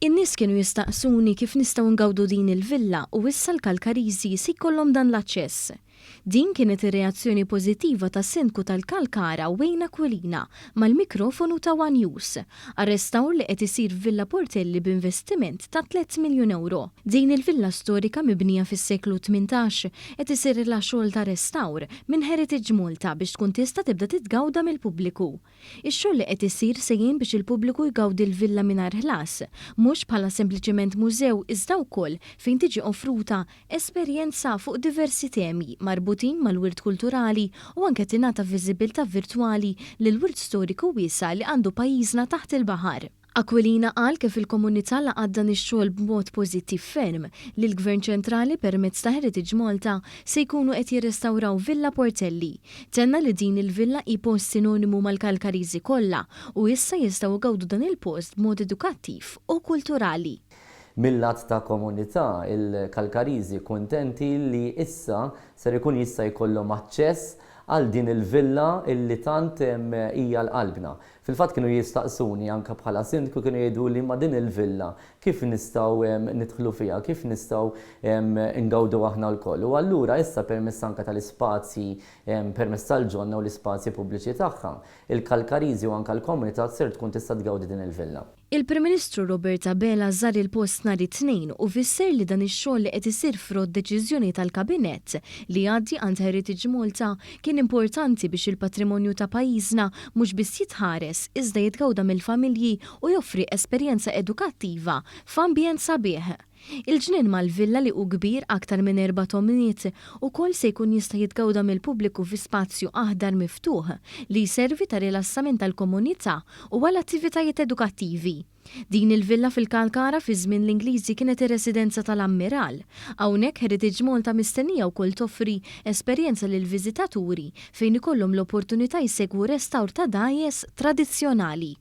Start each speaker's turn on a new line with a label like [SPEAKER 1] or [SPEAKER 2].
[SPEAKER 1] In-nies kienu jistaqsuni kif nistgħu ngawdu din il-villa u issa l-Kalkariżi se jkollhom dan l-aċċess. Din kienet ir-reazzjoni pożittiva tas-Sindku tal-Kalkara Wayne Aquilina mal-mikrofonu ta' one News għar-restawr li qed isir f'Villa Portelli b'investiment ta' 3 miljun ewro. Din il-villa storika mibnija fis-seklu 18 qed isirilha xogħol ta' restawr minn Heritage Malta biex tkun tista' tibda titgawda mill-pubbliku. Ix-xogħol li qed isir se jgħin biex il-pubbliku jgawdi l-villa mingħajr ħlas, mhux bħala sempliċement mużew iżda wkoll fejn tiġi offruta esperjenza fuq diversi temi marbutin mal-wirt kulturali u anke tingħata viżibilità virtwali lil wirt storiku wiesa' li għandu pajjiżna taħt il-baħar. Aquilina qal kif il-komunità laqgħet dan ix-xogħol b'mod pożittiv ferm li l-Gvern Ċentrali permezz ta' Heritage Malta se jkunu qed jirrestawraw Villa Portelli. Tenna li din il-villa hi post sinonimu mal-Kalkariżi kollha u issa jistgħu jgawdu dan il-post b'mod edukattiv u kulturali.
[SPEAKER 2] Mil-lat ta' komunità, il-Kalkariżi kuntenti li issa ser ikun jista' jkollhom aċċess għal din il-villa illi tant hija għal qalbna. Fil-fatt kienu jistaqsuni anke bħala sindku, kienu jgħidu li ma din il-villa kif nistgħu nidħlu fiha, kif nistgħu ngawdu aħna lkoll. U allura issa permezz anke tal-ispazji, permezz tal-ġonna u l-ispazji pubbliċi tagħha, il-Kalkariżi u anke l-komunità ser tkun tista' tgawdi din il-villa.
[SPEAKER 1] Il-Prim Ministru Robert Abela żar il-post nhar it-Tnejn u fisser li dan ix-xogħol li qed isir frott deċiżjoni tal-Kabinett li jgħaddi għand Heritage Malta kien importanti biex il-patrimonju ta' pajjiżna mhux biss jitħares iżda jitgawda mill-familji u joffri esperjenza edukattiva f'ambjent sabiħ. Il-ġnien mal-villa, li hu kbir aktar minn 4 tomniet, ukoll se jkun jista' jitgawda mill-pubbliku fi spazju aħdar miftuħ li jservi ta' rilassament tal-komunità u għal attivitajiet edukattivi. Din il-villa fil-Kalkara fi żmien l-Ingliżi kienet ir-residenza tal-Ammiral. Hawnhekk Heritage Malta mistennija wkoll toffri esperjenza lil viżitaturi fejn ikollhom l-opportunità jsegwu restawr ta' dgħajjes tradizzjonali.